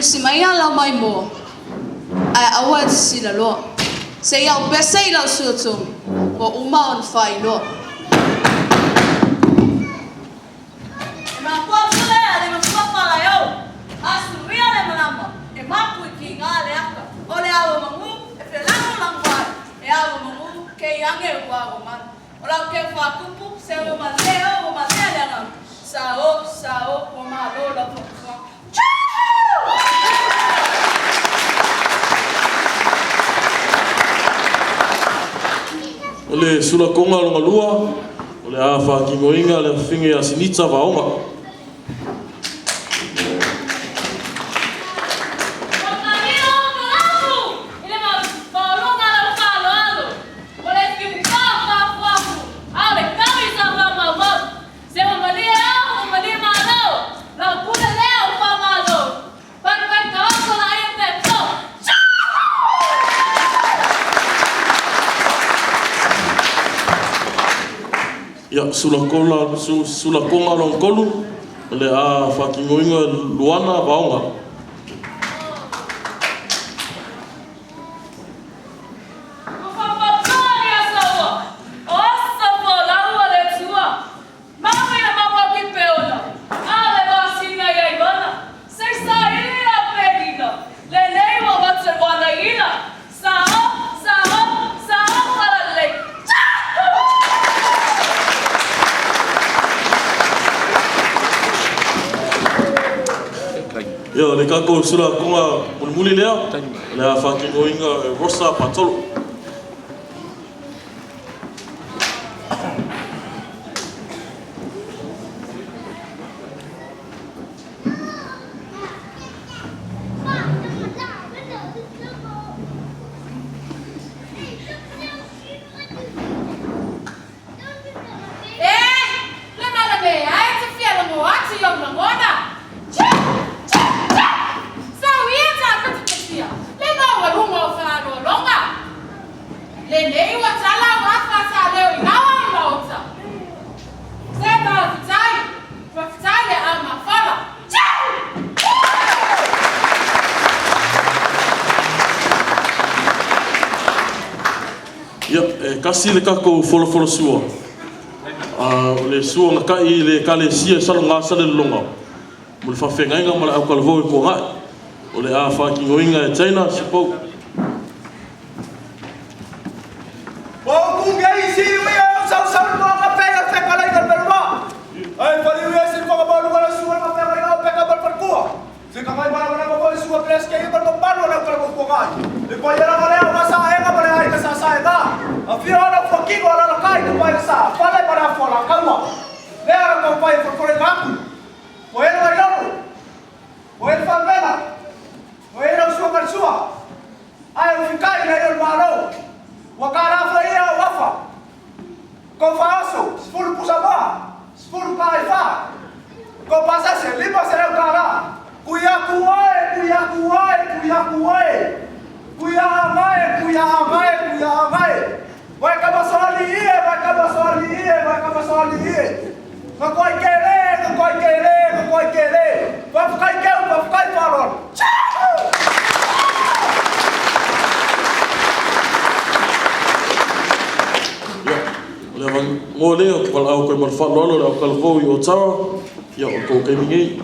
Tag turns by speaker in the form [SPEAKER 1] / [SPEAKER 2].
[SPEAKER 1] Usi mai a lau maimoa, ae aua e sisila loa. Se i au pese i lau suatogi, ua uma ona faailoa.
[SPEAKER 2] E mafua pule a le mafua falaeo, Asuria le malama, e mapu i kiga le aka, o le awa magu e felagolago ai, e awa magu kei age ua awa malu. O lau keu faatupu, se ua malie o ua malie le agaga, sa o, sa o, ua malo lau faafofoga.
[SPEAKER 3] O le sulakoga lona lua, o le a faatinoina le afafine ia Sinita Vaoga.
[SPEAKER 2] Se ua malie ao, ua malie malo, lau pule lea ua faamalo. Pai pai taoto la aia pe po.
[SPEAKER 3] Ia, sulakola, su, sulakoga lona tolu, o le a faatinoina Luana Vaoga.
[SPEAKER 2] Ua faapapaa ni aso ua, o aso folau a le Atua. Mau i le mau au Kipeona, a le masina i Aivana, sei saili la Pelina, lenei ua wate wana ina, sa o, sa o, sa o falalelei.
[SPEAKER 3] Ia, o le tatou sulakoga mulimuli lea, o le a faatinoina e Rosa Patolo.
[SPEAKER 2] E le malamea e te fia logo atu i ou lagona. Tchiu! Tchiu! Tchiu! Sau ia tatou te fia le maualuga o faaaloaloga. Lenei ua tala au afa sa leo i lawa o le maota. Se faafetai, faafetai le au mafala. Tchiu!
[SPEAKER 3] Ia, e kasi le tatou folafolasua, a o le sua na ta'i i le Ekalesia i Salogā Salelologa mo le faafeagaiga ma le autalavou i Puanai. O le a faatinoina e China Sipou. Ia, o le avanoa lea ou te valaau atu ai ma le faaaloalo i le aokalafou i Ottawa, ia, o le tou taimi nei.